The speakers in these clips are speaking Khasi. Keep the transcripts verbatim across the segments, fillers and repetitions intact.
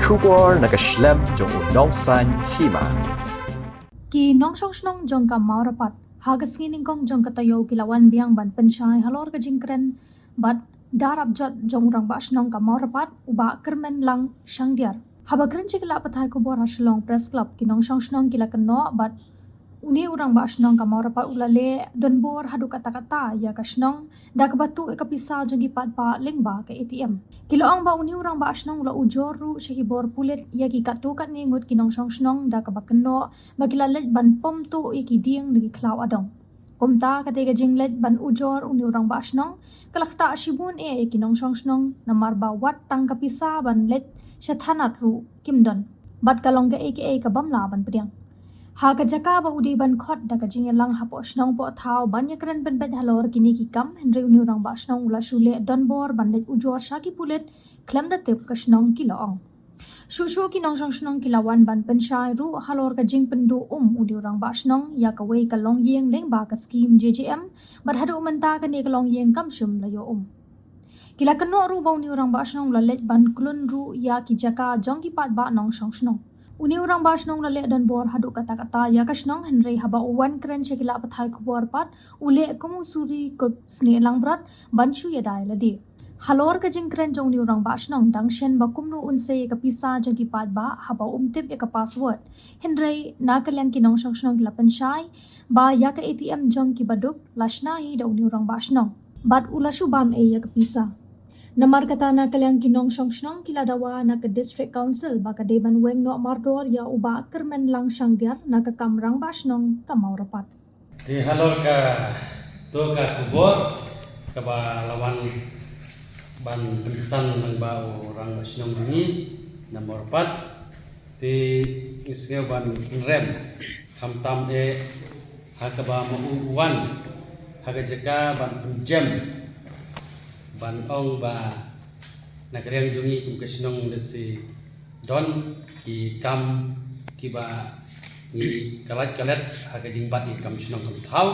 Khubor na ka shlem jong u nongsan hima. Ki nongshong shnong jong ka Mawrapat ha ka sngi nyngkong jong ka taïew ki la wan biang ban pynshai halor ka jingkren bad da rap jot jong u rangbah shnong ka Mawrapat, u Bah Kyrmenlang Shangdiar. Haba kren sha ki lad pathai khubor ha Shillong Press Club, ki nongshong shnong ki la kynnoh ba une u rangbah shnong ka Mawrapat u la leh donbor haduh katta katta ïa ka shnong da kaba tuh ïa ka pisa jong ki paidbah lyngba ka A T M. Ki la ong ba une u rangbah shnong u la ujor ruh sha ki bor pulit ïa ki katto katne ngut ki nongshong shnong da kaba kynnoh ba ki la leit ban pom tuh ïa ki dieng da ki khlaw adong. Kumta kata ka jingleit ban ujor une u rangbah shnong ka la ktah shibun eh ïa ki nongshong shnong, namar ba wat tang ka pisa ban leit sha thanat ruh kim don bad ka long kaei kaei ka bym lah ban pdiang. Ha ka jaka ba u dei ban khot da ka jingïalang hapoh shnong poh thaw ban ïakren pynbeit halor kine ki kam, hynrei une u rangbah shnong u la shu leh donbor ban leit ujor sha ki pulit khlem da tip ka shnong, ki la ong. Shuh shuh ki nongshong shnong ki la wan ban pynshai ruh halor ka jingpynduh um une u rangbah shnong ïa kawei ka longïing lyngba ka skhim J J M, bad haduh mynta kane ka longïing kam shym la ïoh um. Ki la kynnoh ruh ba une u rangbah shnong u la leit ban khlun ruh ïa ki jaka jong ki paidbah nongshong shnong. Une u rangbah shnong u la leh donbor haduh katta katta ïa ka shnong, hynrei haba u wan kren sha ki lad pathai khubor pat, u leh kum u suri kup snieh langbrot ban shu ïada ïa lade. Halor ka jingkren jong une u rangbah shnong, dang shen ba kumno un sei ïa ka pisa jong ki paidbah haba um tip ïa ka password. Hynrei na ka liang ki nongshong shnong ki la pynshai ba ïa ka A T M jong ki baduk la shna hi da une u rangbah shnong bad u la shu bam ei ïa ka pisa. Namar kata na ka liang ki nongshong shnong ki la dawa na ka District Council ba ka dei ban weng noh mardor ïa u Bah Kyrmenlang Shangdiar na ka kam rangbah shnong ka Mawrapat. Te halor kato ka khubor kaba la wan ban pynksan lyngba u rangbah shnong jong ngi na Mawrapat, te ngi sngew ban pynrem, khamtam eh ha kaba ma u u wan ha ka jaka ban pynjem, ban ong ba na ka liang jong ngi kum ka shnong lehse don ki kam kiba ngi khlad khlad ha ka jingbat ïa ka kam shnong kam thaw.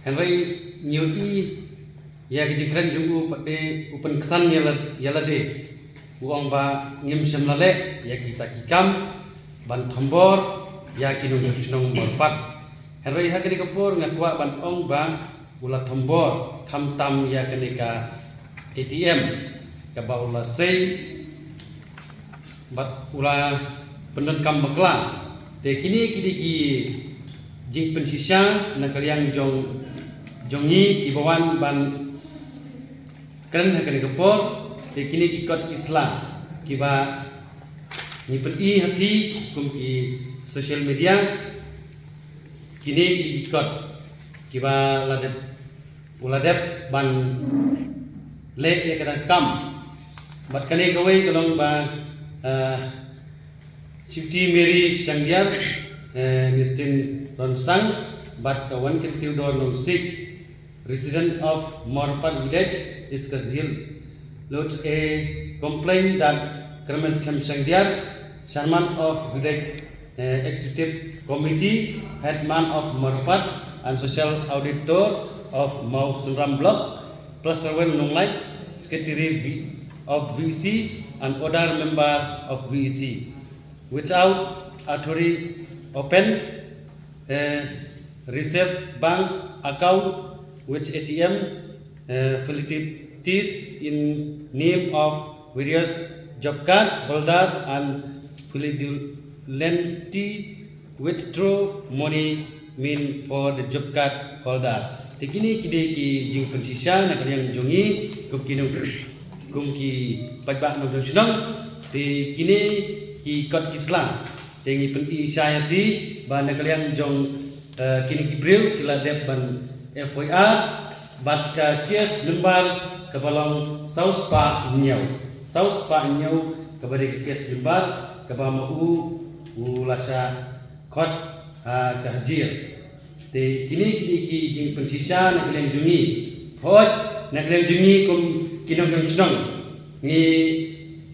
Hynrei ngi ïohi ïa ka jingkren jong u pat de u pynksan ïa la, ïa lade. U ong ba ngim shym la leh ïa kita ki kam ban thombor ïa ki nongshong shnong Mawrapat. Hynrei ha kane ka por nga kwah ban ong ba u la thombor khamtam ïa kane ka A T M kaba u la sei bad u la pyndonkam bakla. Te kine ki dei ki jingpynshisha na ka liang jong, jong ngi kiba wan ban kren ha kane ka por. Te kine ki kot ki sla kiba ngi pyni ha phi kum ki social media, kine ki kot kiba la dep, u la dep ban leh ïa kata ka kam. Bad kane kawei ka long ba, eh, Shifty Mary Shangdiar, eh, Nistin Ronsang, bad ka Wankin Theodore Nongsik, resident of Mawrapat village, East Khasi Hills, lodged a complaint that Kyrmenskhem Shangdiar, chairman of village, eh, executive committee, headman of Mawrapat, and social auditor of Mawsynram block, plus Serwin Nonglait, secretary V-, of V E C, and other member of V E C, without authority, open, eh, reserve bank account with A T M, eh, facilities in name of various job card holder and fraudulently withdraw money meant for the job card holder. Te kine ki dei ki jingpynshisha na ka liang jong ngi kum ki nong, kum ki paidbah nongshong shnong. Te kine ki kot ki sla te ngi pyni sha ïa phi ba na ka liang jong, eh, kine ki briew ki la dep ban F I R bad ka case number kaba long saw spah hynñiew. Saw spah hynñiew kaba dei ka case number kaba ma u u la shah khot ha ka hajir. Te kine, kine ki jingpynshisha na ka liang jong ngi. Hooid, na ka liang jong ngi kum ki nongshong shnong, ngi,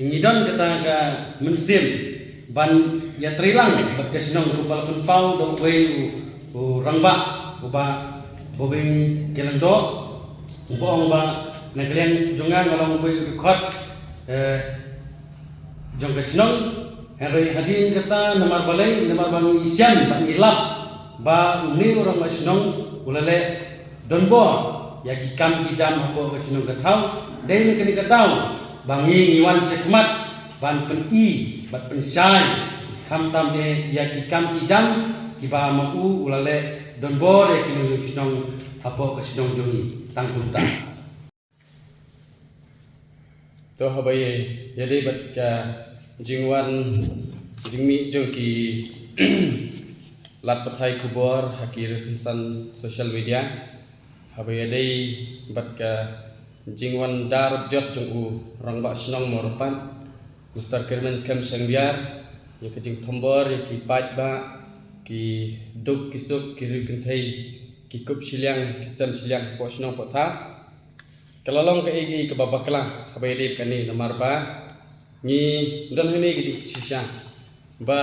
ngi don kata ka mynsiem ban ïatreilang bad ka shnong kumba la pynpaw da uwei u, u rangbah, u Bah Bobing Kyllengdoh, uba ong ba na ka liang jong nga nga long uwei u dkhot, eh, jong ka shnong, Hynrei hadien kata namar balei, namar ba ngi shem bad ngi lap ba une u rangbah shnong u la leh donbor ïa ki kam ki jam hapoh ka shnong ka thaw. Dei na kane ka daw ba ngi ngi wan shakhmat ban pyni bad pynshai khamtam eh ïa ki kam ki jam kiba ma u u la leh donbor ïa ki nongïalam shnong hapoh ka shnong jong ngi. Tang kumta. To haba ïadei bad ka jingwan jingmih jong ki lad pathai khubor ha ki rynsan social media. Haba ïadei bad ka jingwan da rep jot jong u rangbah shnong Mawryngkat, Mister Kyrmen Skhem Shangbiar, ïa ka jingthombor ïa ki paidbah, ki duk ki suk, ki riewkynthei, ki kup shiliang ki sem shiliang hapoh shnong hapoh thaw. Ka la long kaei kaei kaba bakla haba ïadei bad kane namar ba ngi don hangne ka jingshisha ba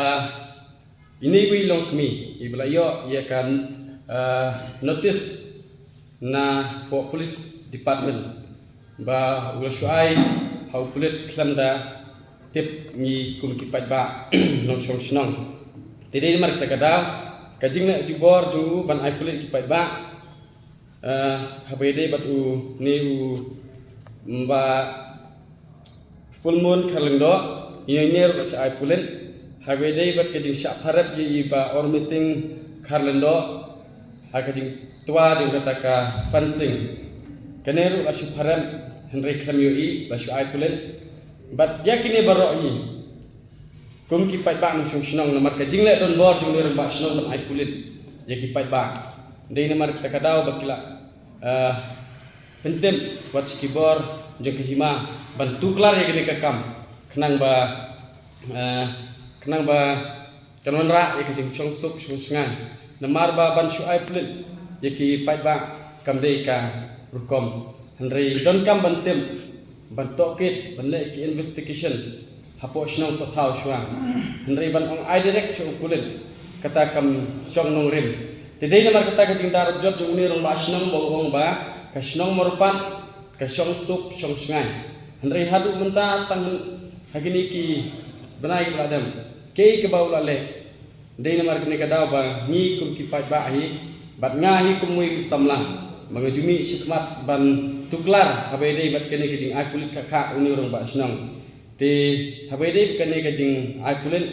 ine iwei i longkmie iba la ïoh ïa ka, ah, notice na hapoh police department ba u la shu ai ha u pulit khlem da tip ngi kum ki paidbah nongshong shnong. Te dei namar kata ka daw ka jingleh jubor jong u ban ai pulit ki paidbah. Ah, haba ïadei bad une u Bah Fullmoon Kharlyngdoh, ine ruh la shah ai pulit. Haba ïadei bad ka jingshah pharep ïa i Bah Ormising Kharlyngdoh ha ka jingtwa jong kata ka fencing, kane ruh la shu pharep hynrei khlem ïohi, la shu ai pulit. Bad ïa kine baroh hi kum ki paidbah nongshong shnong namar ka jingleh donbor jong une u rangbah shnong ban ai pulit ïa ki paidbah. Dei namar kata ka daw ba ki la, eh, pyntip wat sha ki bor jong ka hima ban tuklar ïa kane ka kam khnang ba, eh, khnang ba kan wanrah ïa ka jingshong suk shong shngaiñ. Namar ba ban shu ai pulit ïa ki paidbah kam dei ka rukom, hynrei donkam ban tip, ban tohkit, ban leh ki investigation hapoh shnong hapoh thaw shuwa. Hynrei ban ong ai direct sha u pulit kata kam shong nongrim. Te dei namar kata ka jingda rep jot jong une u rangbah shnong ba u ong ba ka shnong Mawryngkat ka shong suk shong shngaiñ. Hynrei haduh mynta tang ha kine ki bnai kiba la dep, kaei kaba u la leh. Dei namar kane ka daw ba ngi kum ki paidbah hi bad nga hi kum uwei u samla ba nga ju mih shakhmat ban tuklar haba ïadei bad kane ka jingai pulit khakha une u rangbah shnong. Te haba ïadei bad kane ka jingai pulit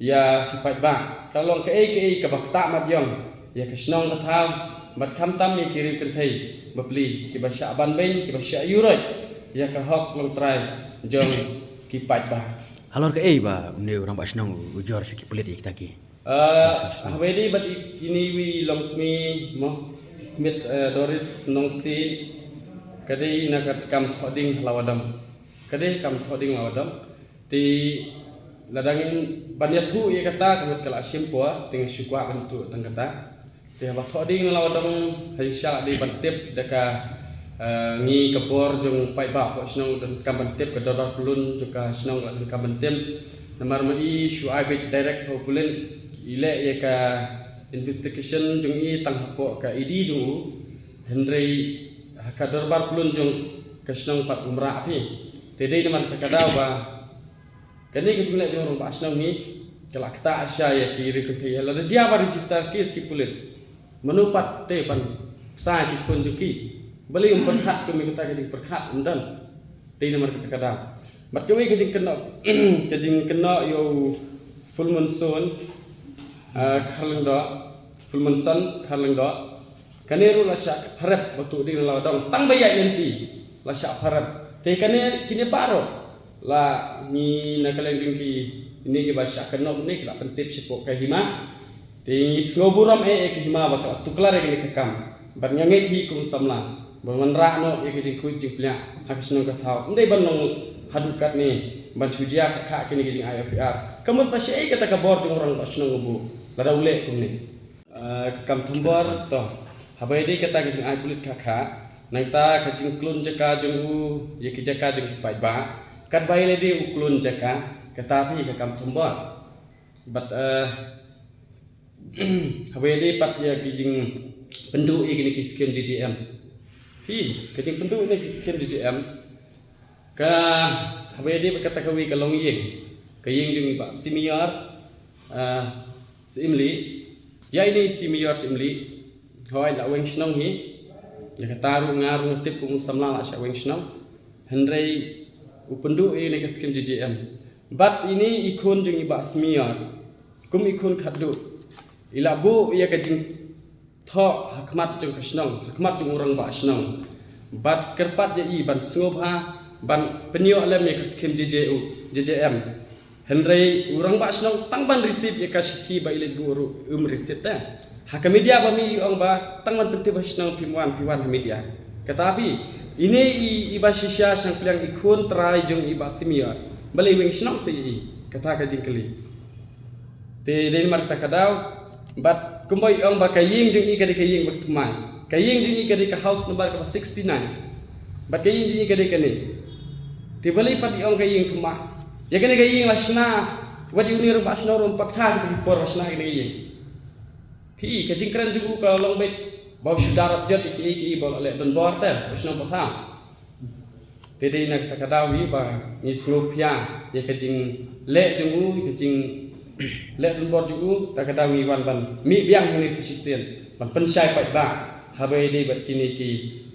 ïa ki paidbah ka long kaei kaei kaba ktah mat ïong ïa ka shnong ka thaw bad khamtam ïa ki riewkynthei bapli kiba shah banbeiñ, kiba shah ïuroit ïa ka hok longtrai jong ki paidbah. Halor kaei ba une u rangbah shnong u jor sha ki pulit ïa kita ki? Ah, haba ïadei bad i-, ine iwei i longkmie mo, Smit, eh, Doris Nongsiej, ka dei na ka kam thoh ding ha Lawadong. Ka dei kam thoh ding Lawadong. Te lada ngin ban ïathuh ïa kata ka mut ka la shim por, te nga shu kwah ban ïathuh tang kata. Te haba thoh ding Lawadong ha jingshisha la dei ban tip da ka, eh, ngi ka bor jong paidbah hapoh shnong donkam ban tip, ka dorbar pyllun jong ka shnong la donkam ban tip. Namar ma i shu ai beit direct ha u pulit, i leh ïa ka investigation jong i tang hapoh ka I D jong u. Hynrei ha ka dorbar pyllun jong ka shnong pat um rah phi. Te dei namar kata ka daw ba kane ka jingleh jong u rangbah shnong hi ka la ktah shisha ïa ki riewkynthei. Lada jia ba register case ki pulit, mano pat te ban pynshai ki khun jong ki? Balei um pyrkhat kum ïa kata ka jingpyrkhat, ym don. Dei namar kata ka daw. Bad kawei ka jingkynnoh, ka jingkynnoh ïa u Fullmoon Son, ah, Kharlyngdoh, Fullmoon Son Kharlyngdoh. Kane ruh la shah pharep ba tuh ding na Lawadong tang ba ïaid lynti la shah pharep. Te kane kine baroh la ngi na ka liang jong kine kiba shah kynnoh ne ki la pyntip shapoh ka hima. Te ngi sngewburom eh ïa ka hima ba ka la tuklar ïa kane ka kam. Bad nga ngeit hi kum samla ban wanrah noh ïa ka jingkhuid jingpliah ha ka shnong ka thaw. Ym dei ban long haduh katne ban shu jia khakha kine ki jingai F I R. Ka mut ba shaei kata ka bor jong u rangbah shnong u buh lada u leh kumne. Ah, ka kam thombor to. Haba ïadei kata ka jingai pulit khakha, nangta ka jingklun jaka jong u ïa ki jaka jong ki paidbah. Katba ïa lade u klun jaka, kata phi ka kam thombor. Bad, eh, haba ïadei pat ïa ki jingpynduh ïa kine ki skim J J M. Phi, ka jingpynduh ïa kine ki skim J J M. Ka, haba ïadei bad kata kawei ka longïing. Ka ïing jong i Bah Simiar, ah, Syiemlieh. Ïa ine i Simiar Syiemlieh, hooid la weng shnong hi. Ïa kata ruh nga ruh nga tip kum u samla la shah weng shnong. Hynrei u pynduh ïa ine ka skim J J M. Bad ine i khun jong i Bah Simiar, kum i khun khatduh, i la buh ïa ka jingthoh ha khmat jong ka shnong, ha khmat jong u rangbah shnong. Bad kyrpad ïa i ban sngewbha ban pynïoh lem ïa ka skim J J U, J J M. Hynrei u rangbah shnong tang ban receive ïa ka shithi ba i leit buh ruh um receive te. Ha ka media ba mih i ong ba tang ban pyntip ha shnong phim wan, phi wan ha media. Kata phi, ine i, i Bah Shisha Shangpliang i khun trai jong i Bah Simiar, balei weng shnong sa ïa i? Kata ka jingkylli. Te dei namar kata ka daw, bad kumba i ong ba ka ïing jong i ka dei ka ïing ba thymmai. Ka ïing jong i ka dei ka house number kaba sixty-nine. Bad ka ïing jong i ka dei kane. Te balei pat i ong ka ïing thymmai? Ïa kane ka ïing la shna wat ïa une u rangbah shnong ruh pat ha kita ki por ba shna kane ka ïing. Phi, ka jingkren jong u ka long beit ba u shu darap jot ïa kiei kiei ba u la leh donbor te, ba u shnong patham. Te dei na kata ka daw hi ba ngi sngewphiah ïa ka jingleh jong u, ïa ka jingleh donbor jong u, ta ka daw ngi wan ban mih biang hangne sa shisien ban pynshai paidbah haba ïadei bad kine ki,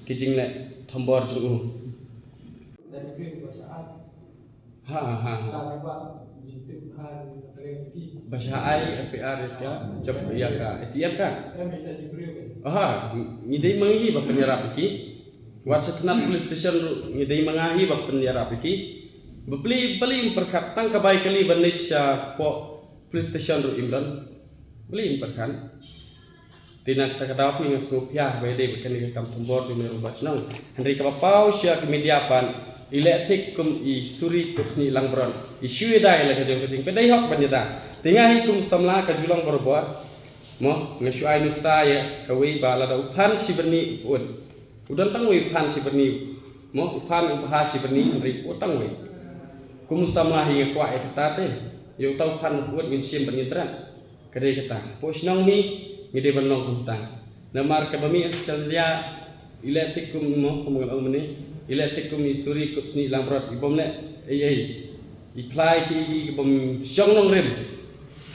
ki jingleh thombor jong u. Ha, ha, ha. Ba shah ai F I R ïa ka, jop ïa ka A T M ka. Aha, ngi dei ma ngi hi ba pynïarap ïa ki. Wat sha tnat police station ruh ngi dei ma nga hi ba pynïarap ïa ki. Ba pli, balei ym pyrkhat, tang ka bai kali ban leit shapoh police station ruh im don. Balei ym pyrkhat? Te na kata ka daw phi, nga sngewphiah ba ïadei bad kane ka kam thombor jong une u rangbah shnong. Hynrei kaba paw sha ka media pat, i leh thik kum i Suri Kupsni Langbrot, i shu ïada ïa la ka jong ka jingpeit, dei hok ban ïada. Te nga hi kum samla ka ju long barabor. Mo, nga shu ai nuksa ïa kawei ba lada u phan shi byrni u pyut, u don tang wei u phan shi byrni. Mo, u phan u bha shi byrni, hynrei u pyut tang wei. Kum u samla hi nga kwah ïa kata te. Ïa uta u phan u pyut ngin shim bad ngin trat. Ka dei kata. Hapoh shnong hi ngi dei ban long kumta. Namar kaba mih ha social media, i leh thik kum, mo, kum ngan ong mynne, i leh thik kum i Suri Kupsni Langbrot, i bym leh ei ei. I phla ïa ki, ki, ki bym shong nongrim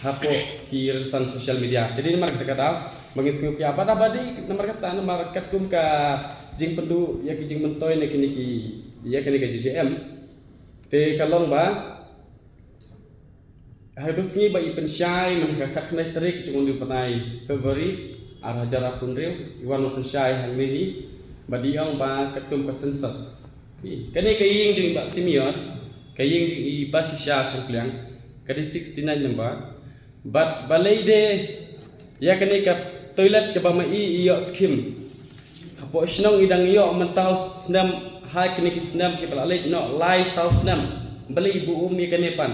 hapoh ki rynsan social media. Te dei namar kata ka daw ba ngin sngewphiah, bad haba dei namar kata, namar katkum ka jingpynduh ïa ki jingmyntoi na kine ki, ïa kane ka J J M. Te ka long ba ha kato ka sngi ba i pynshai mynta ka khatkhyndai tarik jong une u bnai February ar hajar arphew hynriew, i wan ban pynshai hangne hi, bad i ong ba katkum ka census, kane ka ïing jong i Bah Simeon, ka ïing jong i Bah Shisha Shangpliang, ka dei sixty-nine number. Bad balei de ïa kane ka toilet kaba ma i i ïoh skim, hapoh shnong i dang ïoh mynta u snem, ha kine ki snem kiba la leit noh lai saw snem, balei ba um ïa kane pat?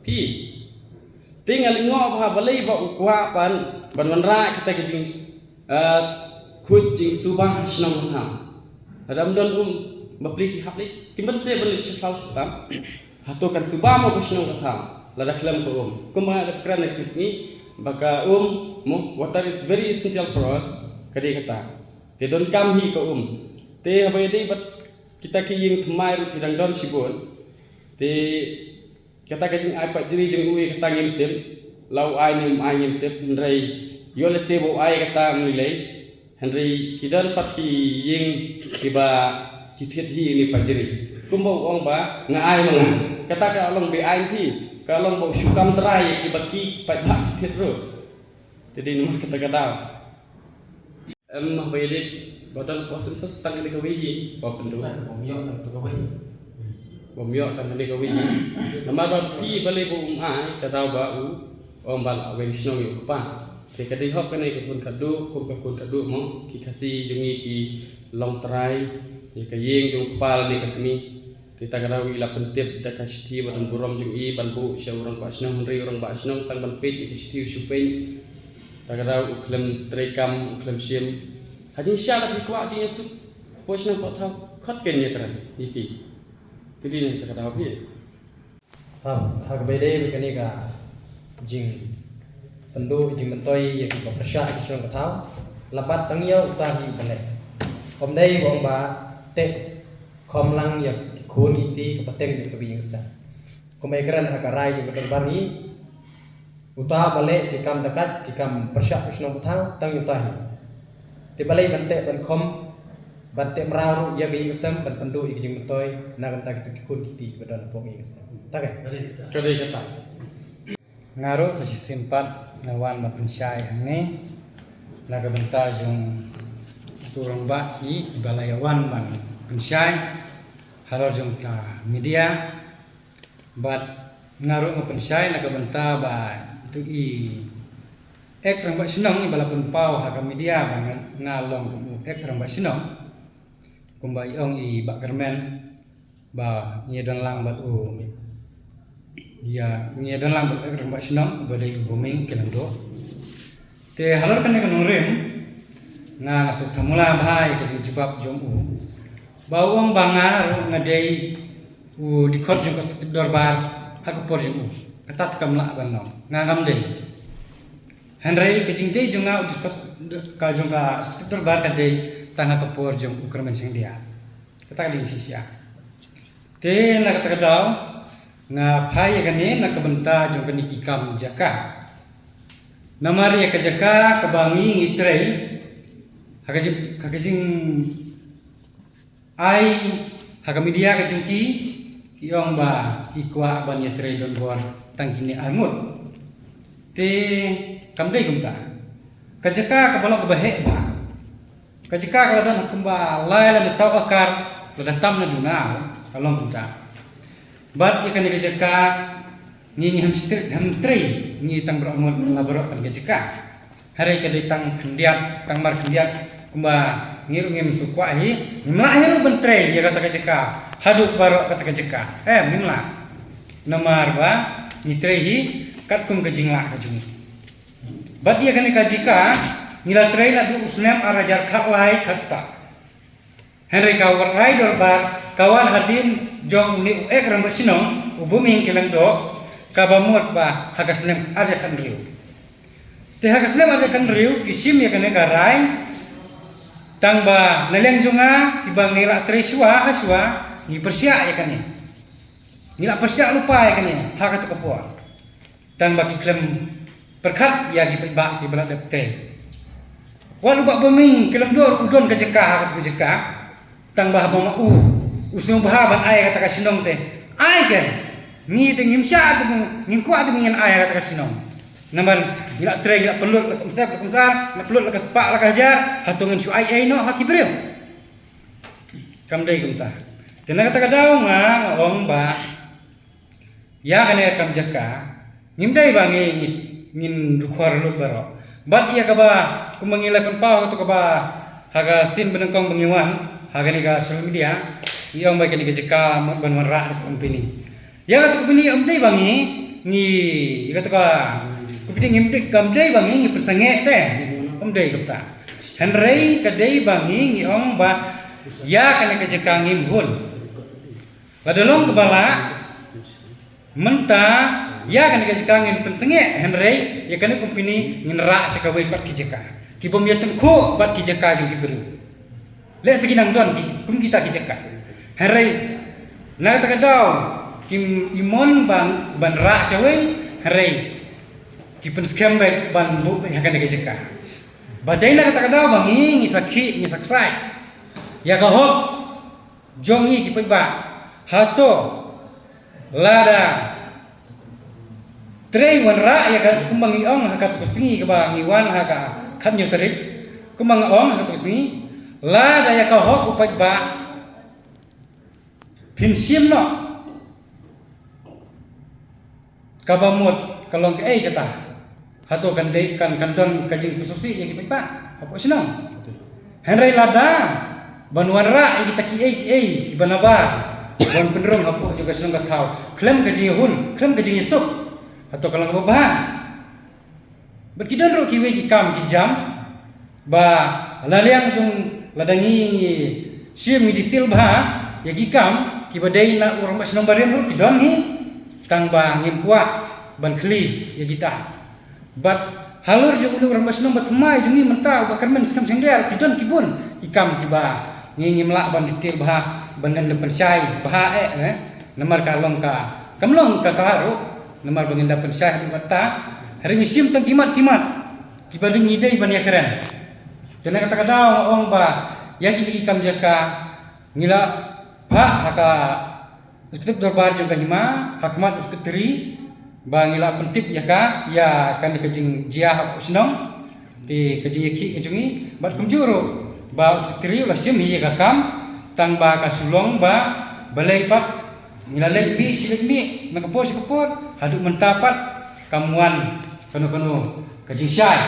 Phi, te nga lyngngoh bha balei ba u kwah pat ban wanrah kita ki jing, ah, khuid jingsuba ha shnong ka thaw. Lada ym don um, bapli ki hap leit, ki mynsiem ban leit sha thaw sha tam. Hato kan suba mo ka shnong ka thaw lada khlem ka um? Kumba nga la kren ha kito ki sngi ba ka um, mo, water is very essential for us, ka dei kata. Te donkam hi ka um. Te haba ïadei bad kita ki ïing thymmai ruh ki dang don shibun. Te kata ka jingai pajri jong u ïa kata ngim tip, la u ai ne um ai ngim tip, hynrei ïoh lehse ba u ai kata ym lei lei. Hynrei ki don pat ki ïing kiba ki thied hi ïa kine pajri. Kumba u ong ba nga ai ma nga. Kata ka long be-aiñ phi, ka long ba u shu kam trai ïa kiba ki paidbah ki thied ruh. Te dei namar kata ka daw. Em, haba ïadei ba don hapoh census tang kane kawei hi ba pynduh. Bym ïoh tang kane kawei hi. Bym ïoh tang kane kawei hi. Namar ba phi balei ba um ai, ka daw ba u ong ba la weng shnong ïa u kpa. Te ka dei hok kane ka khun khatduh, kum ka khun khatduh mo, ki Khasi jong ngi ki long trai ïa ka ïing jong u kpa lane ka kmie. Te ta ka daw i la pyntip da ka shithi ba don burom jong i ban buh sha u rangbah shnong, hynrei u rangbah shnong tang ban peit ïa ka shithi u shu peit. Ta ka daw u khlem treikam, u khlem shim. Ha jingshisha lada phi kwah jingïasuk hapoh shnong hapoh thaw, khot keiñ ïakren ïa ki. Te dei na kata ka daw phi. Ha, ha kaba ïadei bad kane ka jingpynduh jingmyntoi ïa kiba pyrshah ïa ka shnong ka thaw, la bat tang ïa uta hi uba leh. Ym dei ba ong ba teh kham lang ïa ki khun ki kti ka pateng ïa kato ka ïing ka sem. Kumba ïakren ha ka rai jong ka dorbar hi. Uta ba leh ki kam dakait, ki kam pyrshah pyrshah nongbuthang, tang ïa uta hi. Te balei ban teh ban khum, ban teh mraw ruh ïa ka ïing ka sem, ban pynduh ïa ka jingmyntoi na ka bynta kito ki khun ki kti kiba don hapoh ka ïing ka sem. Ta ka. Ka dei kata. Nga ruh sa shisien pat nga wan ban pynshai hangne na ka bynta jong uto u rangbah hi, iba la ïa wan ban pynshai halor jong ka media. Bad nga ruh nga pynshai na ka bynta ba ito i ek rangbah shnong iba la pynpaw ha ka media ba nga, nga long kum u ek rangbah shnong. Kumba i ong i Bah Kyrmen ba ngi ïa don lang bad u, ïa, ngi ïa don lang bad u ek rangbah shnong ba dei u Buming Kyllengdoh. Te halor kane ka nongrim nga, nga sngewthuh mula bha ïa ka jingjubab jong u. Ba u ong ba nga ruh nga dei u dkhot jong ka Sekretari Dorbar ha ka por jong u. Kata te kam lah ban long. Nga ngam dei. Hynrei ka jingdei jong nga u dkhot ka jong ka Sekretari Dorbar ka dei tang ha ka por jong u Kyrmen Shangdia. Kata ka dei shisha. Te na kata ka daw nga phai ïa kane na ka bynta jong kane ki kam jaka. Namar ïa ka jaka kaba ngi ngi trei ha ka jing, ha ka jing ai ha ka media ka jong ki, ki ong ba ki kwah ban ïatrei donbor tang kine ar ngut. Te kam dei kumta. Ka jaka kaba long kaba heh bha. Ka jaka ka la don kumba lai lane saw akar, lada tam na duna ka long kumta. Bad ïa kane ka jaka ngi, ngi hem stre-, hem trei ngi tang baroh ngut, la baroh kane ka jaka. Hynrei ka dei tang khyndiat, tang mar khyndiat, kumba ngi ruh ngim sngewkwah hi, ngim lah hi ruh ban trei ïa kata ka jaka haduh baroh kata ka jaka. Em, ngim lah. Namar ba ngi trei hi katkum ka jinglah ka jong ngi. Bad ïa kane ka jaka ngi la trei naduh u snem ar hajar khatlai khatsaw. Hynrei ka rai dorbar ka wan hadien jong une u ek rangbah shnong u Buming Kyllengdoh, kaba mut ba ha ka snem ar hajar khathynriew. Te ha ka snem ar hajar khathynriew ki shim ïa kane ka rai, tang ba na liang jong nga kiba ngi la trei shuwa ha shuwa ngi pyrshah ïa kane. Ngi la pyrshah lypa ïa kane ha kata ka por. Tang ba ki khlem pyrkhat ïa ki paidbah kiba la dep tei. Wat u Bah Buming Kyllengdoh u don ka jaka ha kata ka jaka. Tang ba haba ma u, u sngewbha ban ai kata ka shnong te, ai ke. Ngi te ngim shah te, ngim kwah te ngin ai kata ka shnong. Namar ngi la trei, ngi la pynlut la ka umsep, la ka umsar, la pynlut la ka spah, la ka hajar, hato ngin shu ai ei noh ha ki briew. Kam dei kumta. Te na kata ka daw nga, nga ong ba ïa kane ka kam jaka ngim dei ba ngi, ngi, ngin dkhot lut baroh. Bad ïa kaba kumba ngi la pynpaw to kaba ha ka sien ba nyngkong ba ngi wan ha kane ka social media, ngi ong ba kane ka jaka mut ban wanrah da ka company. Ïa kata ka company ym dei ba ngi, ngi, ïa kata ka company ngim dei, kam dei ba ngi, ngi pynsangeh te. Ym dei kumta. Hynrei ka dei ba ngi, ngi ong ba ïa kane ka jaka ngim hun. Lada long kaba lah, mynta ïa kane ka jaka ngin pynsangeh, hynrei ïa kane company ngin rah sha kawei pat ki jaka. Ki bym ïa tyngkhuh bad ki jaka jong ki briew. Lehse ki nang don ki, kum kita ki jaka. Hynrei na kata ka daw kim ïa mon ban, ban rah shawei, hynrei ki pynskhem beit ban buh beit ha kane ka jaka. Ba dei na kata ka daw ba ngi, ngi sakhi, ngi saksai ïa ka hok jong ngi ki paidbah. Hato lada trei wanrah ïa ka, kumba ngi ong ha katu ka sngi kaba ngi wan ha ka khathynñiew tarik, kumba nga ong ha katu ka sngi, lada ïa ka hok u paidbah phin shim noh, kaba mut ka long kaei kata? Hato kan dei, kan, kan don ka jingpynsngewsih ïa ki paidbah hapoh shnong? Hynrei lada ban wanrah ïa kita kiei kiei kiba nabar ban pynrung hapoh jong ka shnong ka thaw khlem ka jingïahun, khlem ka jingïasuk, hato ka long kaba bha? Bad ki don ruh kiwei ki kam ki jam ba la liang jong, lada ngi, ngi shim, ngi detail bha ïa ki kam kiba dei na u rangbah shnong barim ruh ki don hi, tang ba ngim kwah ban khlieh ïa kita. Bad halor jong u rangbah shnong ba thymmai jong ngi mynta u Bah Kyrmen Skhem Shangdia ruh ki don ki bun ki kam kiba ngi ngim lah ban detail bha, ban len da pynshai bha eh, eh. Namar ka long ka, Kam long kata ruh, namar ba ngin da pynshai haduh katta, hynrei ngi shim tang ki mat ki mat kiba ngi dei ban ïakren. Te na kata ka daw nga ong ba ïa kine ki kam jaka ngi la phah ha ka Executive Dorbar jong ka Hima ha khmat u Secretary ba ngi la pyntip ïa ka, ïa kane ka jingjia ha shnong. Te ka jingïakhih ka jong ngi bad kumjuh ruh ba u Secretary u la shim hi ïa ka kam, tang ba ka shu long ba balei pat ngi la leit mih shi leit mih na ka por shi ka por, haduh mynta pat kam wan kano kano ka jingshai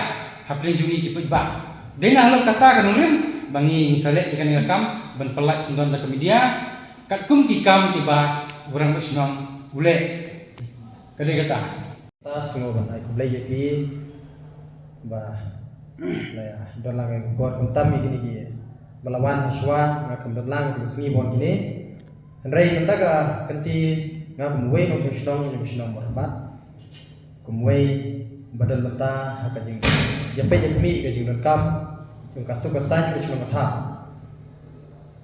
hapdeng jong ngi ki paidbah. Dei na halor kata ka nongrim ba ngi sa leh ïa kane ka kam ban pyllait syndon da ka media, katkum ki kam kiba u rangbah shnong u leh. Ka dei kata. Ta sngew ban ai khublei ïa phi ba la ïa don lang ïa ka por khamtam ïa kine ki ba la wan ha shuwa, nga kam don lang ïa ka sngi bun kine. Hynrei mynta ka kynti nga kum uwei u nongshong shnong ïa ka shnong Mawryngkneng, kum uwei ba don bynta ha ka jingïapeit ïakhmih ka jingdonkam jong ka suk ka saiñ ka shnong ka thaw.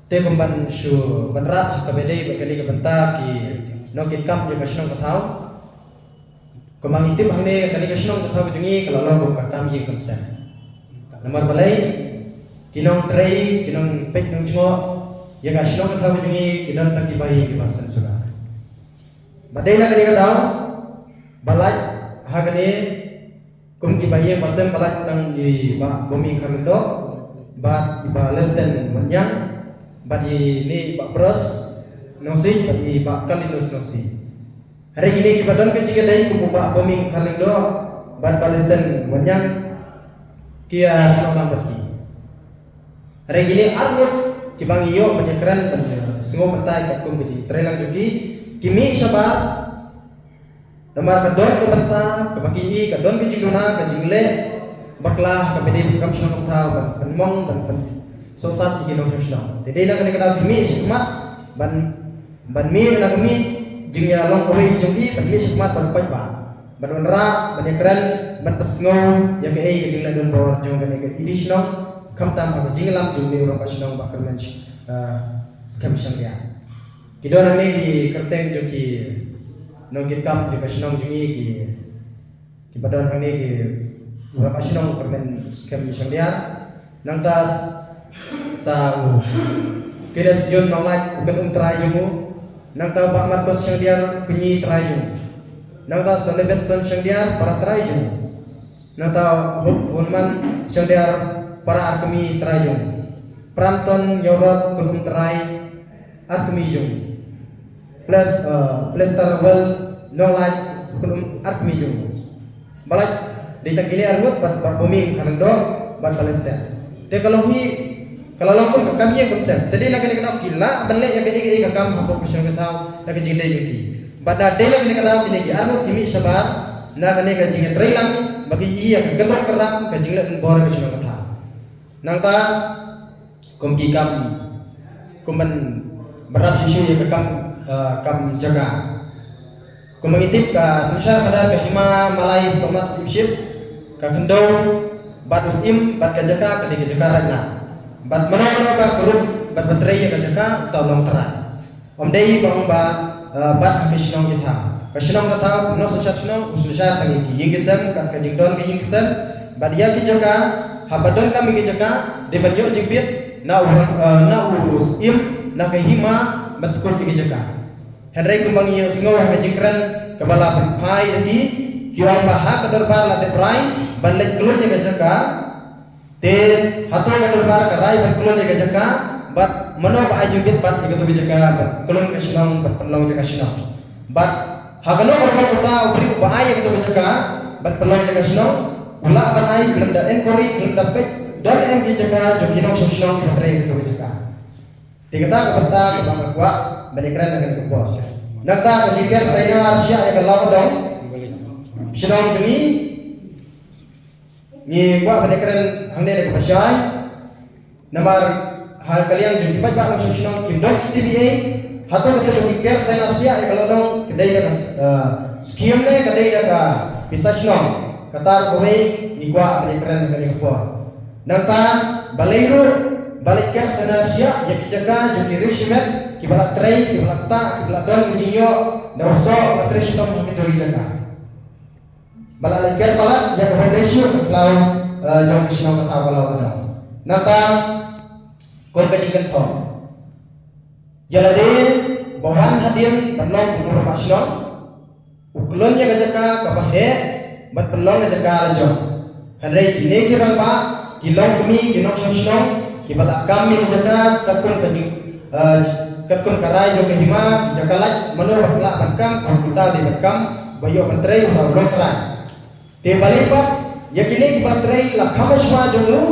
Te kum ban shu ban rah kaba dei bad kane ka bynta ki nongkitkam jong ka shnong ka thaw. Kumba ngi tip hangne kane ka shnong ka thaw ka jong ngi ka la long kum ka kam ïing kam sem. Namar balei, ki nongtrei, ki nongpeit nongjngoh ïa ka shnong ka thaw ka jong ngi ki don tang kiba ïing kiba sem suda. Bad dei na kane ka daw ba lait ha kane kum kiba ïing ba sem ba lait tang i Bah Buming Kharlyngdoh bad i Bah Lesten Wanniang bad ine i Bah Bros Nongsiej bad i Bah Kalinus Nongsiej. Hynrei kine kiba don ka jingïadei kum u Bah Buming Kharlyngdoh bad Bah Lesten Wanniang ki ïa snoh lang bad ki. Hynrei kine arngut kiba ngi ïoh ban ïakren ban ïa sngew batai katkum ka jingtrei lang jong ki, ki mih shabar. Namar ka don ka bynta kaba ki ïohi, ka don ka jingduna, ka jingleh bakla kaba dei ban kam shnong kam thaw ban pynmong ban pynsohsat ïa ki nongshong shnong. Te dei na kane ka daw ki mih shakhmat ban ban mih na ka mih jingïalong kawei jong ki, ban mih shakhmat ban pynbha, ban wanrah, ban ïakren, ban pynsngew ïa kaei ka jingleh donbor jong kane ka I D shnong, khamtam ha ka jingïalam jong une u rangbah shnong Bah Kyrmen, ah, Skhem Shangdiar. Ki don hangne ki kyrteng jong ki nongkitkam jong ka shnong jong ngi, ki kiba don hangne ki u rangbah shnong Kyrmen Skhem Shangdiar. Nangta s-, sa u Kenneth John Nonglait u kynum trai jong u. Nangta u Bah Marcos Shangdiar u kñi trai jong u. Nangta Sir Levinson Shangdiar para trai jong u. Nangta Hope Fulman Shangdiar para arkmi trai jong u. Pramton Ïawrot kynum trai arkmi jong u. Plus, uh, Plester Well Nonglait kynum arkmi jong u. Ba lait dei tang kine arngut bad Bah Buming Kharlyngdoh bad Bah Lesten. Te ka long hi ka la long kum ka kam ïing kam sem. Te dei na kane ka daw ki lah ban leh ïa kaei kaei ka kam hapoh ka shnong ka thaw da ka jingdei jong ki. Bad da dei na kane ka daw kine ki arngut ki mih shabar na kane ka jingïatreilang ba ki ïohi ïa ka kynroh kynrap ka jingleh donbor ka shnong ka thaw. Nangta kum ki kam, kum ban bynrap shisha ïa ka kam, eh, kam jaka. Kumba ngi tip ka synshar khadar ka Hima Malai Somnath Shipship, ka khyndew bad u syiem bad ka jaka ka dei ka jaka Raitna. Bad mano mano ka kurup bad ba trei ïa ka jaka uta u long trai. Ym dei ba ong ba, eh, bat ha ki shnong ki thaw. Ka shnong ka thaw, u nongsynshar shnong u synshar tang ïa ki ïing ki sem, kat ka jingdon ka ïing ka sem. Bad ïa ki jaka, haba donkam ïa ki jaka, dei ban ïoh jingbit na u, eh, na u syiem, na ka hima, ban skud ïa ki jaka. Hynrei kumba ngi ïohsngew ha ka jingkren kaba la pynphai da ki, ki ong ba ha ka dorbar la dep rai ban leit kloi ïa ka jaka. Te hato ka dorbar ka rai ban kloi ïa ka jaka, bad mano ba ai jingbit bad ïa kato ka jaka ban kloi ka shnong, ban pynlong jaka shnong. Bad ha kano ka rukom uta u briew uba ai ïa kato ka jaka ban pynlong jaka shnong u lah ban ai khlem da inquiry, khlem da peit don em ki jaka jong ki nongshong shnong kiba trei ïa kato ka jaka. Te kata ka bynta kaba nga kwah ban ïakren ha kane ka por. Nangta ka jingker sainar shiah ïa ka law ka dong shnong jong ngi, ngi kwah ban ïakren hangne da kaba shai. Namar ha ka liang jong ki paidbah nongshong shnong kim don jingtip ei ei. Hato kata ka jingker sainar shiah ïa ka law dong ka dei da ka, eh, skhim ne ka dei da ka pisa shnong? Kata kawei ngi kwah ban ïakren ha kane ka por. Nangta balei ruh Ba la ker sana sia ïa ki jaka jong ki riewshimet kiba la trei, kiba la ktah, kiba la don ki jingïoh da u soh ba trei shitom ha kito ki jaka. Ba la ker palat ïa ka foundation ka khlaw, eh, jong ka shnong ka thaw ka law ka dong. Nangta kum ka jingkynthong, ïa lade ba wan hadien ban long kum u rangbah shnong, u khlun ïa ka jaka kaba heh ban pynlong ka jaka la jong. Hynrei kine ki rangbah, ki longkmie, ki nongshong shnong kiba la kam ïa ka jaka katkum ka jing, eh, katkum ka rai jong ka hima, ki jaka lait mano ba lah ban kam, kumta dei ban kam, ba ïoh ban trei, ba long trai. Te balei pat ïa kine kiba trei la kham shuwa jong u,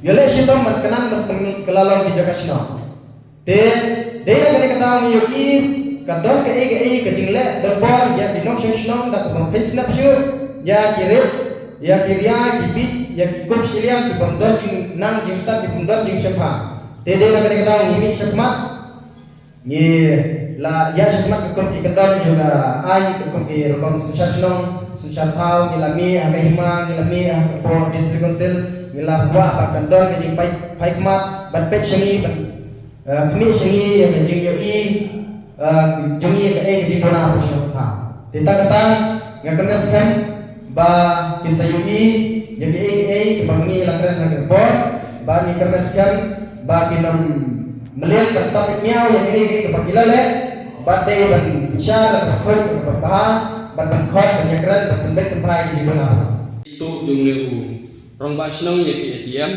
ïa leh shitom ban kynnan ban pynkylla long ki jaka shnong. Te dei na kane ka daw ngi ïohi ka don kaei kaei ka jingleh donbor ïa ki nongshong shnong da kaba pynshep shuh ïa ki rit, ïa ki ria, ki bieit, ïa ki kup shiliang ki bym don jingnang jingstad, ki bym don jingshemphang. Te dei na kane ka daw ngi mih shakhmat, ngi la ïa shakhmat ka kum ki kyndon jong ka aiñ, ka kum ki rukom synshar shnong synshar thaw, ngi la mih ha ka hima, ngi la mih ha ka pdeng District Council, ngi la kwah ba kan don ka jingphai, phai khmat ban peit sha ngi, ban, eh, khmih sha ngi ïa ka jingïohi, eh, jong ngi ïa kaei ka jingduna ha ka shnong thaw. Te tang kata nga kyrmen skhem ba kin sa ïohi ïa kaei kaei kaba ngi la kren ha ka por, ba ngi kyrmen skhem ba kin ym mlien ban tap miaw ïa kaei kaei kaba ki la leh, ba dei ban bishar da ka foit kaba bha, ban ban khot, ban ïakren, ban pynbeit pynphai ki jingduna. Itu jong ne u rangbah shnong ïa ki A T M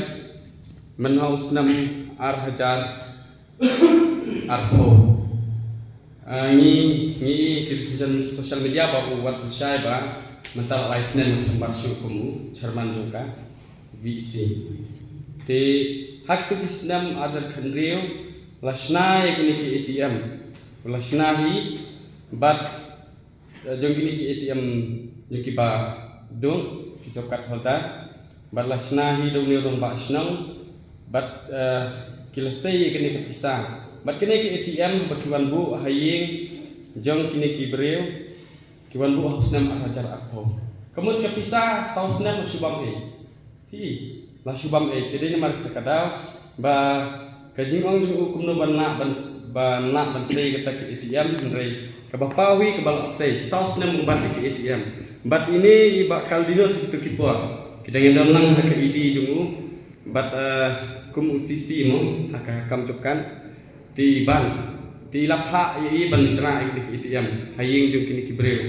mynha u snem ar hajar arphew. Ah, ngi, ngi ki risijan social media ba u wat shai ba mynta la lai snem u thymmai shuh kum u chairman jong ka V E C. Te ha kitu ki snem ar hajar khathynriew la shna ïa kine ki A T M, la shna hi bad, eh, jong kine ki A T M jong kiba duk, ki job card holder. Bad la shna hi da une u rangbah shnong. Bad, eh, ki la sei ïa kane ka pisa. Bad kane ka A T M ba ki wan buh ha ïing jong kine ki briew, ki wan buh ha u snem ar hajar arphew. Ka mut ka pisa saw snem la shu bam ei. Hi, la shu bam ei. Te dei namar kata ka daw ba ka jingong jong u kumno ban lah ban, ban lah ban sei kata ka A T M, hynrei kaba paw hi kaba la sei, saw snem u ban ïa ka A T M. Bad ine i Bah Caldinus kito ki por ki dang ïadon lang ha ka E D jong u, bad, eh, kum u C C mo ha ka kam job card. Te i ban, te i la phah ïa i ban trah ïa kine ki A T M ha ïing jong kine ki briew.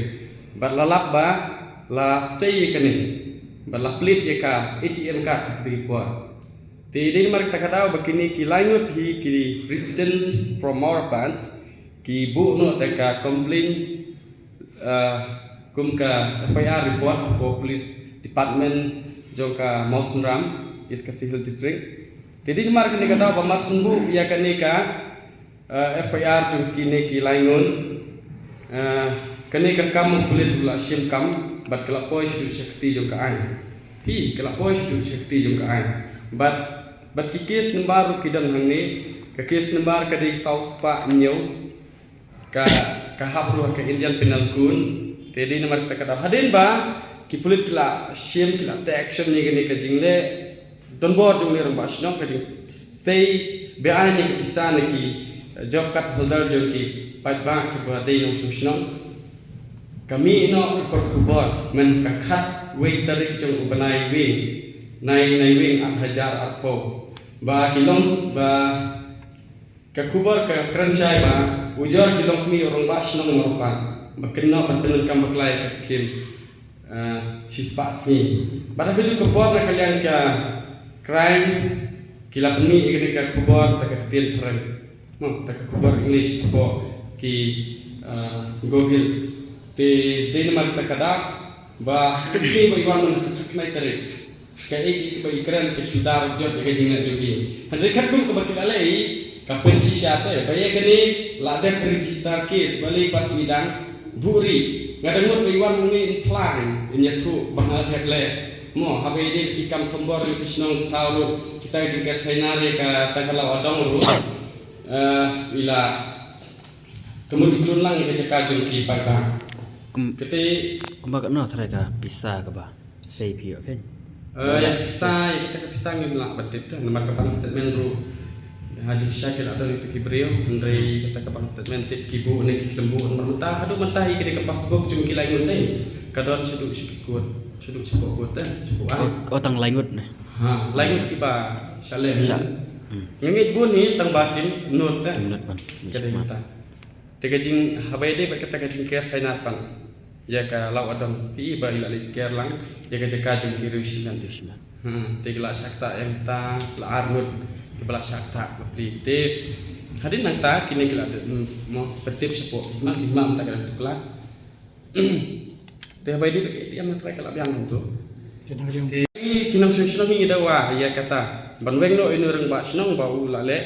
Bad la lap ba la sei ïa kane, bad la plie ïa ka A T M card ha kito ki por. Te dei namar kata ka daw ba kine ki lai ngut hi ki residents from Mawryngkneng ki buh noh da ka complaint, eh, kum ka F I R report hapoh Police Department jong ka Mawsynram, East Khasi Hills District. Te dei namar kane ka daw ba mar shu buh ïa kane ka, eh, F I R jong kine ki lai ngut, eh, kane ka kam u pulit u la shim kam bad ka la poi shaduh sha kti jong ka aiñ. Hi, ka la poi shaduh sha kti jong ka aiñ. Bad, bad ki case number ruh ki don hangne, ka case number ka dei saw spah hynñiew. Ka, ka hap ruh ha ka Indian Penal Code. Te dei namar kata ka daw hadien ba ki pulit ki la shim, ki la take action ïa kane ka jingleh donbor jong une u rangbah shnong, ka jingsei beaiñ ïa ka pisa na ki, eh, job card holder jong ki paidbah kiba dei nongshong shnong. Ka mih noh ka kot khubor mynta ka khatwei tarik jong u bnai Naiwieng, Nai, Naiwieng ar hajar arphew. Ba ki long ba Ka khubor ka kren shai ba ujor ki longkmie u rangbah shnong Mawryngkneng ba kynnoh ban pyndonkam bakla ïa ka skim, eh, shispah sngi. Bad ha kajuh ka por na ka liang ka crime ki la pynmih ïa kane ka khubor da ka ktien phareng, no, da ka khubor English hapoh ki, eh, Google. Te dei namar kata ka daw ba ha ka sngi ba i wan mynta ka khyndai tarik, kaei kaei kaba i kren ka shu da jot ïa ka jingleh jong i. Hynrei katkum kaba ki la leh, ka pynshisha te ba ïa kane la dep register case, balei pat i dang buhrieh. Nga dang mut ba i wan hangne in phla, in ïathuh ba nga la dep leh. Mo, haba i dei ki kam thombor jong ki shnong ki thaw ruh, kita ki jingker sainar ïa kata ka law adong ruh, eh, i la, ka mut i klun lang ïa ka jaka jong ki paidbah. Kum, kata kumba katno tharai ka pisa kaba sei phi ïoh phin? Eh, ïa ka pisa, ïa kata ka pisa ngim lah ban tip te, namar ka bank statement ruh ha jingshisha ki la don ïa ki briew, hynrei kata ka bank statement tip ki buh ne ki khlem buh, namar mynta haduh mynta hi kane ka passbook jong ki lai ngut ne ka don shaduh shi ki kut, shaduh shi pok kut te, shi pok ar. Oh, oh, tang lai ngut ne. Ha, lai ngut kiba shalem. Sha. Hmm. Nga ngeit bun hi tang ba kin nud te. Kin nud ban. Ka dei mynta. Te ka jing, haba ïadei bad kata ka jingker China pan ïa ka Law Adong, phi i ba i la leit ker lang ïa ka jaka jong ki riew Shimet. Shimet. Hmm, te ki la shah ktah ïa kata, la ar ngut kiba la shah ktah bapli. Te hadien nangta kine ki la dep, hmm, mo, pyntip shapoh hima, hima mynta ka dang tuklar. Te haba ïadei bad ka A T M nga trai ka la biang kumto. Te ki nongshong shnong hi ngi dawa ïa kata ban weng noh ïa u rangbah shnong ba u la leh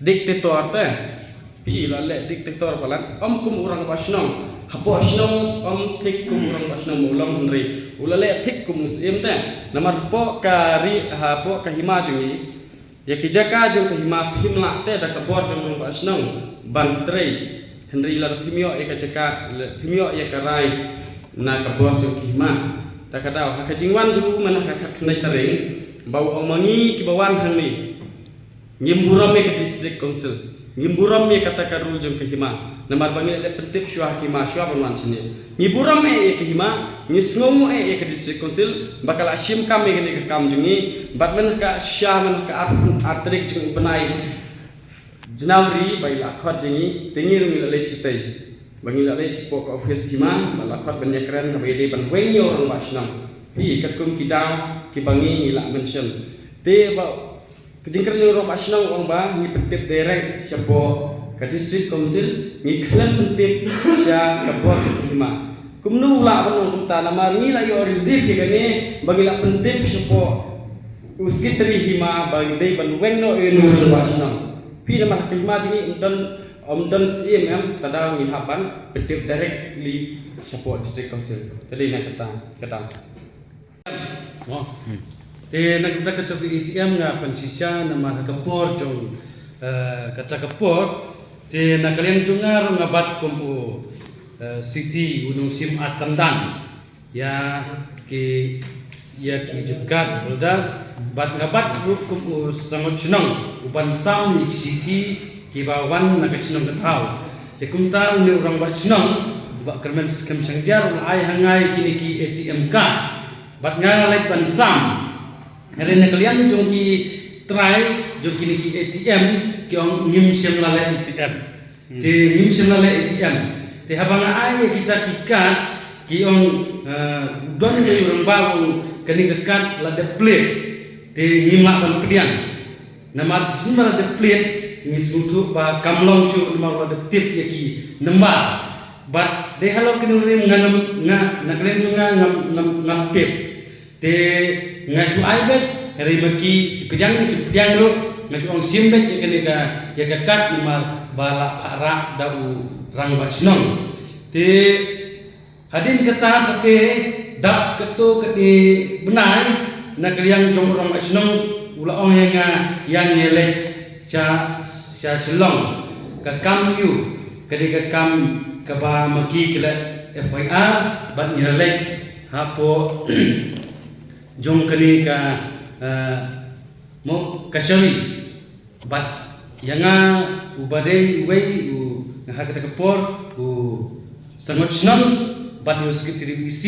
dictator te. Phi i la leh dictator palat, ym kum u rangbah shnong. Hapoh shnong ym thik kum u rangbah shnong ba u long, hynrei u la leh thik kum u syiem te. Namar hapoh ka ri, hapoh ka hima jong ngi, ïa ki jaka jong ka hima phim lah te da ka bor jong u rangbah shnong ban trei. Hynrei lada phim ïoh ïa ka jaka, phim ïoh ïa ka rai na ka bor jong ka hima. Ta ka daw ha ka jingwan jong u mynta ha ka khyndai tarik ba u ong ma ngi kiba wan hangne, ngim burom ïa ka District Council, ngim burom ïa kata ka rule jong ka hima. Namar ba ngi la dep pyntip shuwa ha ka hima shuwa ban wan shane. Ngi burom eh ïa ka hima, ngi sngewnguh eh ïa ka District Council ba ka la shim kam ïa kane ka kam jong ngi. Bad mynta ha ka sha, mynta ha ka ar, ar tarik jong u bnai January ba i la khot ïa ngi, te ngi ruh ngi la leit shatei. Ba ngi la leit shapoh ka office hima ba la khot ban ïakren haba ïadei ban weng ïa u rangbah shnong. Phi i katkum ki daw kiba ngi, ngi la mention. Te ba ka jingkren ïa u rangbah shnong u ong ba ngi pyntip direct shapoh ka District Council, ngi khlem pyntip sha ka bor ka hima. Kumno u lah ban ong kumta, namar ngi la ïoh receipt ïa kane ba ngi la pyntip shapoh u secretary hima ba ngi dei ban weng noh ïa u rangbah shnong. Phi, namar ka hima jong ngi ym don, ym don syiem em, ta daw ngi hap ban pyntip directly shapoh District Council. Te dei na kata, kata. Mo. Te na kata ka topic A T M nga pynshisha namar ha ka por jong, eh, kata ka por. Te na ka liang jong nga ruh nga bat kum u, eh, C C u nongshim ar tandang ïa ki, ïa ki jingkat, brother. Bad nga bat ruh kum u sangot shnong u ban sam ïa ki shithi kiba wan na ka shnong ka thaw. Te kumta une u rangbah shnong u Bah Kyrmen Skhem Shangdiar u la ai ha nga ïa kine ki A T M card. Bad nga la leit ban sam. Hynrei na ka liang jong ki trai jong kine ki A T M ki ong ngim shym la leh A T M. Hmm. Te ngim shym la leh A T M. Te haba nga ai ïa kita ki card ki ong, eh, don ïa u rangbah u ong kane ka card la dep plate. Te ngim lah ban pdiang. Namar shisien ba la dep plate ngi sngewthuh ba kam long shuh namar la dep tip ïa ki number. Bad dei halor kine ruh ngam, nga, na ka liang jong nga ngam, ngam, ngam tip. Te nga shu ai beit, hynrei ma ki, ki pdiang ne kim pdiang ruh, nga shu ong shim beit ïa kane ka, ïa ka card namar ba la phah rah da u rangbah shnong. Te hadien kata pat te dap katto katne bnai na ka liang jong u rangbah shnong u la ong ïa nga ïa ngi leit sha, sha Shillong. Ka kam aïu? Ka dei ka kam kaba ma ki ki leh F I R bad ngi la leit hapoh jong kane ka, eh, mo, kashari. Bad ïa nga uba dei uwei u, ha kata ka por u sangot shnong bad u secretary B C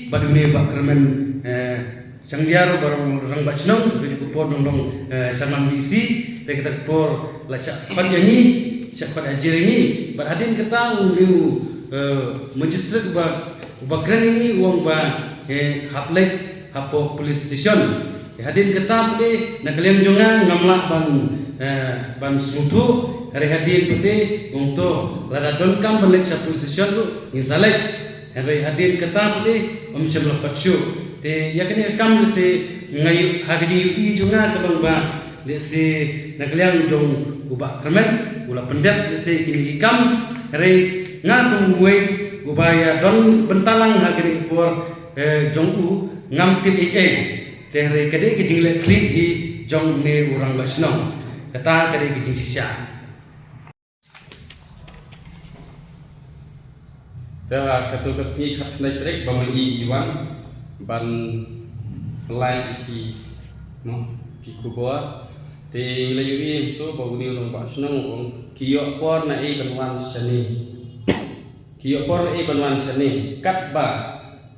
bad une Bah Kyrmen, eh, Shangdiar uba long rangbah shnong, bad ka por nong long, eh, shaman B C, te kata ka por la shah khot ïa ngi, shah khot hajar ïa ngi. Bad hadien kata une u, eh, magistrate uba, uba kren ïa ngi u ong ba, eh, hap leit hapoh police station. Te hadien kata pat de na ka liang jong nga ngam lah ban, eh, ban sngewthuh, hynrei hadien pat de u ong to lada donkam ban leit sha police station ruh ngin sa leit. Hynrei hadien kata pat de ym shym la khot shuh. Te ïa kane ka kam lehse nga ïoh, ha ka jingïohi jong nga ka long ba lehse na ka liang jong u Bah Kyrmen u la pyndep lehse kine ki kam. Hynrei nga kum uwei uba ïa don bynta lang ha kane ka por, eh, jong u ngam tip ei ei. Te hynrei ka dei ka jingleh khlieh hi jong une u rangbah shnong. Kata ka dei ka jingshisha. Te ha kato ka sngi khatkhyndai tarik ba ma i i wan ban Lai ki, no, ki khubor. Te ngi la ïohi to ba une u rangbah shnong u ong ki ïoh por na ei ban wan shane. Ki ïoh por na ei ban wan shane. Katba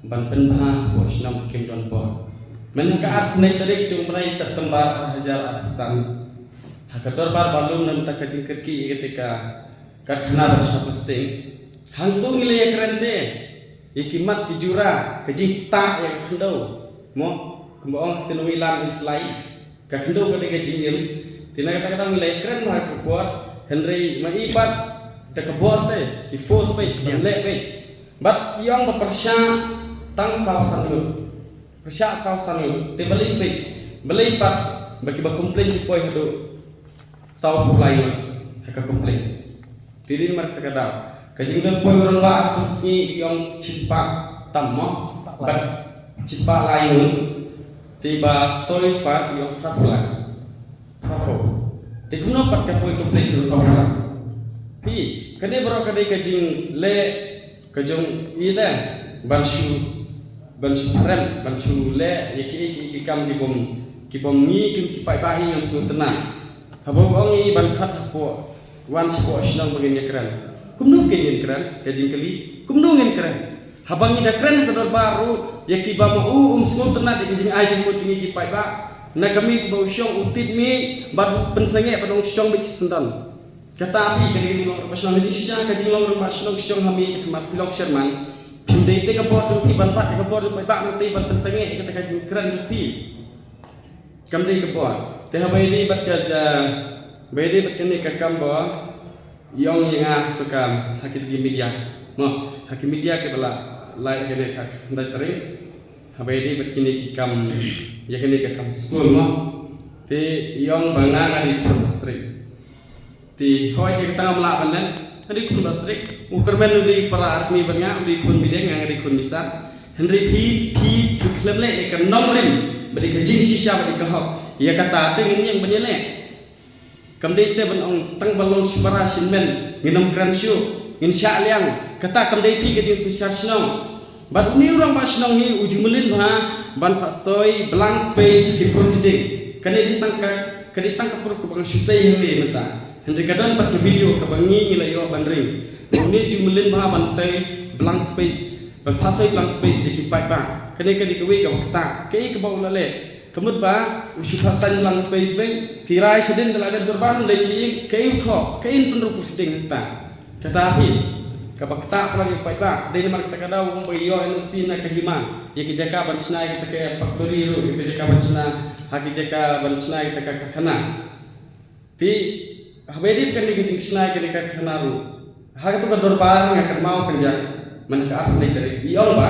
ban pynbha hapoh shnong kim don por. Mynta ka arphew tarik jong u bnai September ar hajar arphew san. Ha ka dorbar ba lum na mynta ka jingkyrkieh ïa kata ka karkhana ba shna plastik. Hangto ngi la ïakren de ïa ki mat ki jura, ka jingktah ïa ka khyndew. Mo, kumba ong ka ktien Nongïalam is life. Ka khyndew ka dei ka jingim. Te na kata ka daw ngi la ïakren bha ha ka por, hynrei ma i pat da ka bor te, ki force beit, ban leh beit. Bad i ong ba pyrshah tang saw san ngut. Pyrshah saw san ngut. Te balei beit, balei pat ba kiba complain ki poi haduh sawphew lai ngut ha ka complain. Te dei namar kata ka daw. Ka jingdon poi u rangbah ha ka sngi i ong shispah tam mo. Bad shispah lai ngut. Te ba soi pat i ong phraphew lai. Phraphew. Te kumno pat ka poi complain haduh sawphew lai. Phi, kane baroh ka dei ka jingleh ka jong i te ban shu, ban shu pharem, ban shu leh ïa ki, ki, ki kam ki bym, ki bym ngi kum ki paidbah hi ngam sngewtynnat. Haba u ong i ban khot hapoh, wan shapoh shnong ba ngin ïakren. Kumno ngin kren? Ka jingkylli, kumno ngin kren? Haba ngi da kren ha ka dorbar ruh ïa kiba ma u um sngewtynnat ïa ka jingai jingmut jong ngi ki paidbah. Na ka miet ba u shong u tied miet bad u pynsangeh bad u ong shong beit shisyndon. Kata phi ka dei ka jinglong rangbah shnong, ka jingshisha ka jinglong rangbah shnong shong ha miej ha khmat, phi long chairman. Phim dei te ka bor jong phi ban bat ïa ka bor jong paidbah, nangta ban pynsangeh ïa kata ka jingkren jong phi. Kam dei ka bor. Te haba ïadei bad ka, haba ïadei bad kane ka kam ba i ong ïa nga to ka ha kito ki media. Mo, ha ki media kiba la lait ha kane ka khyndai tarik. Haba ïadei bad kine ki kam, ïa kane ka kam skul mo. Te i ong ba nga nga dei khun ba strict. Te hooid, ïa kata ngam lah ban len. Nga dei khun ba strict. U kyrmen u dei para artylli bad nga, u dei khun mideng, nga nga dei khun misa. Hynrei phi, phi, phi khlem leh ïa ka nongrim ba dei ka jingshisha ba dei ka hok. Ïa kata te ngin ïeng ban ïaleh. Kam dei te ban ong tang ba long shipara shin men ngin ym kren shuh, ngin shah liang. Kata kam dei phi ka jingsynshar shnong. Bad une u rangbah shnong hi u ju mlien bha ban phah soi blank space ki proceeding. Kane dei tang ka, ka dei tang ka proof kaba nga shu sei hangne mynta. Hynrei ka don pat ka video kaba ngi ngi la ïoh ban ring. Une u ju mlien bha ban soi blank space, ban phah soi blank space ïa ki paidbah. Kane ka dei kawei kaba ktah. Kaei kaba u la leh? Ka mut ba u shu phah saiñ blank space beit, ki rai shadien da la dep dorbar, ym dei sha ïing, kaei u thoh, kaei yn pynrung proceeding hangta. Kata phi, kaba ktah palat ïa u paidbah, dei namar kata ka daw u ong ba ïoh N O C na ka hima, ïa ki jaka ban shna ïa kita ki factory ruh, ïa ki jaka ban shna, ha ki jaka ban shna ïa kita ki karkhana. Te haba ïadei bad kane ka jingshna ïa kane ka karkhana ruh, ha kato ka dorbar nga kynmaw kynjah, man ka arphew tarik, i ong ba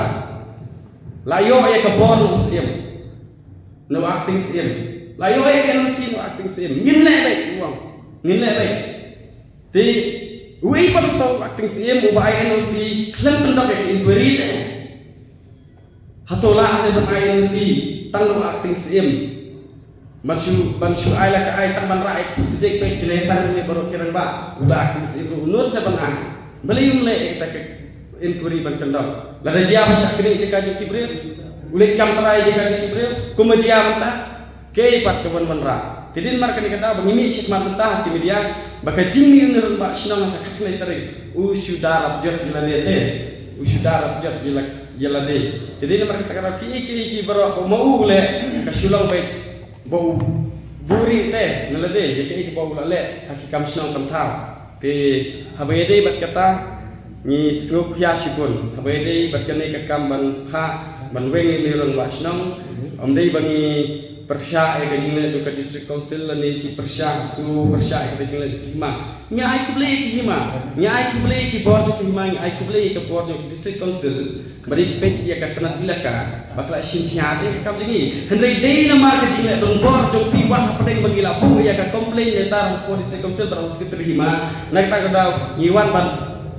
la ïoh ïa ka bor na u Syiem, na u acting Syiem. La ïoh ïa ka N O C na u acting Syiem. Ngin leh beit, u ong. Ngin leh beit. Te uei pat uto u acting Syiem uba ai N O C khlem pyndap ïa ka inquiry te? Hato lah se ban ai N O C tang na u acting Syiem? Ban shu, ban shu ai la ka ai tang ban rah ïa ka proceeding, peit ki leh saiñ ne baroh ki rangbah. Uta acting Syiem ruh u nud se ban ai. Balei um leh ïa kita ki inquiry ban kyndon? Lada jia ba shah knieh jaka jong ki briew, u leit kam trai jaka jong ki briew, kumba jia mynta. Kaei pat ka ban wanrah? Te dei namar kane ka daw ba ngi mih shakhmat mynta ha ki media ba ka jingmih u rangbah shnong ha ka khyndai tarik u shu da rap jot ïa lade te. U shu da rap jot ïa la, ïa lade. Te dei namar kata ka daw kiei kiei ki baroh ba ma u leh ka shu long beit ba u buhrieh te na lade ïa kiei kiba u la leh ha ki kam shnong kam thaw. Te haba ïadei bad kata ngi sngewkhia shibun. Haba ïadei bad kane ka kam ban phah, ban weng ïa une u rangbah shnong, ym dei ba ngi pyrshah ïa ka jingleh jong ka District Council lane ngi pyrshah sngew pyrshah ïa ka jingleh jong ka hima. Ngi ai khublei ïa ka hima, ngi ai khublei ïa ki bor jong ka hima, ngi ai khublei ïa ka bor jong ka District Council. Ba dei peit ïa ka tnat elaka ba ka la shim khia te ka kam jong ngi. Hynrei dei namar ka jingleh donbor jong phi wat hapdeng ba ngi la buh ïa ka complaint letter hapoh District Council bad u Secretary hima. Na kata ka daw ngi wan ban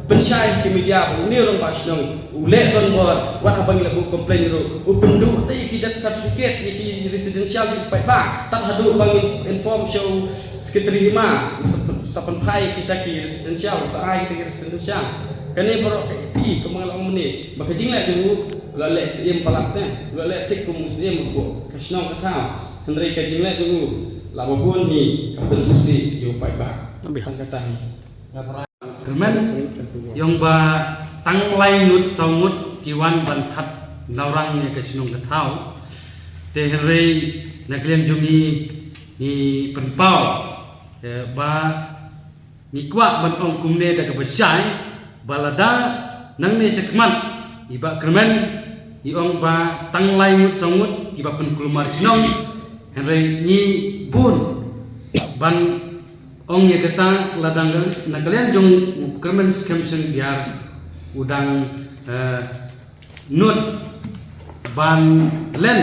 pynshai ha ki media ba une u rangbah shnong u leh donbor, wat haba ngi la buh complaint ruh u pynduh te ïa ki death certificate ïa ki residential jong ki paidbah. Tad haduh ba ngin inform sha u Secretary hima u sa, sa pynphai kita ki residential, u sa ai kita ki residential. Kane baroh ka ipi ka ma nga la ong mynne ba ka jingleh jong u U la leh syiem palat te, u la leh thik kum u syiem hapoh ka shnong ka thaw. Hynrei ka jingleh jong u la ba bun hi ka pynsngewsih ïa u paidbah. Tang kata hi. Kyrmen, ïong ba tang lai ngut saw ngut ki wan ban thad nongwei ïa ka shnong ka thaw. Te hynrei na ka liang jong ngi ngi pynpaw, eh, ba ngi kwah ban ong kumne da kaba shai, ba lada nangne shakhmat i Bah Kyrmen i ong ba tang lai ngut saw ngut kiba pynkulmar shnong, hynrei ngi bun ban ong ïa kata lada na ka liang jong u Kyrmen Skhem Shyndiar u dang, eh, nud ban len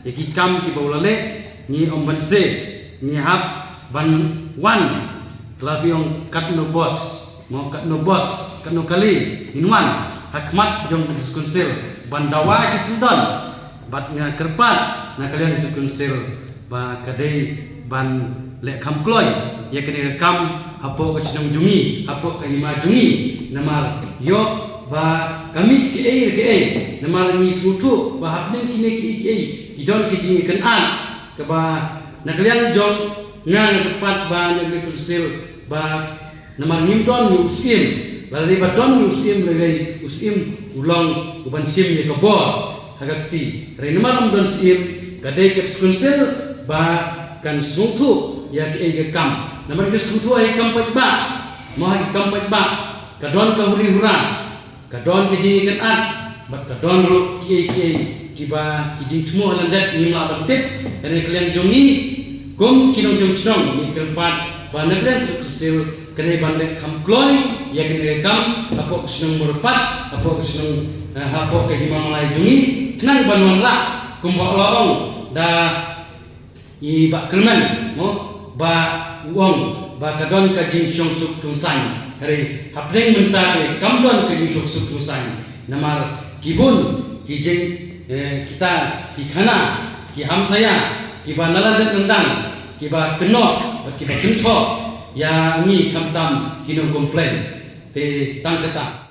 ïa ki kam kiba u la leh, ngi ym ban se, ngi hap ban wan, la phi ong katno bos, mo katno bos, katno kali, ngin wan ha khmat jong ka District Council ban dawa shisyndon. Bad nga kyrpad na ka liang District Council ba ka dei ban leh kham kloi ïa kane ka kam hapoh ka shnong jong ngi, hapoh ka hima jong ngi. Namar ïoh ba ka mih kaei re kaei, namar ngi sngewthuh ba hapdeng kine kiei kiei ki don ki jingïakynad, kaba na ka liang jong nga nga kyrpad ba na ka liang Council ba namar ngim don ïa u syiem, lada dei ba don ïa u syiem, lada dei u syiem u long u ban shim ïa ka bor ha ka kti. Hynrei namar ym don syiem, ka dei ka District Council ba kan sngewthuh ïa kaei ka kam. Namar ka sngewthuh ïa ka kam paidbah, mo ha ka kam paidbah ka don ka huri hura, ka don ka jingïakynad, bad ka don ruh kiei kiei kiba ki jingthmu ha lyndet ngim lah ban tip. Hynrei na ka liang jong ngi kum ki nongshong shnong ngi kyrpad ba na ka liang District Council ka dei ban leh kham kloi ïa kane ka kam hapoh ka shnong Mawrapad, hapoh ka shnong, eh, hapoh ka hima malai jong ngi, khnang ban wanrah kumba la ong da i Bah Kyrmen, mo, ba u ong ba ka don ka jingshong suk shong saiñ. Hynrei hapdeng mynta te kam don ka jingshong suk shong saiñ. Namar ki bun ki jing, eh, kita ki khana, ki hamsaïa kiba na lyndet lyndang kiba kynnoh bad kiba kynthoh ïa ngi, khamtam ki nong complain. Te tang kata.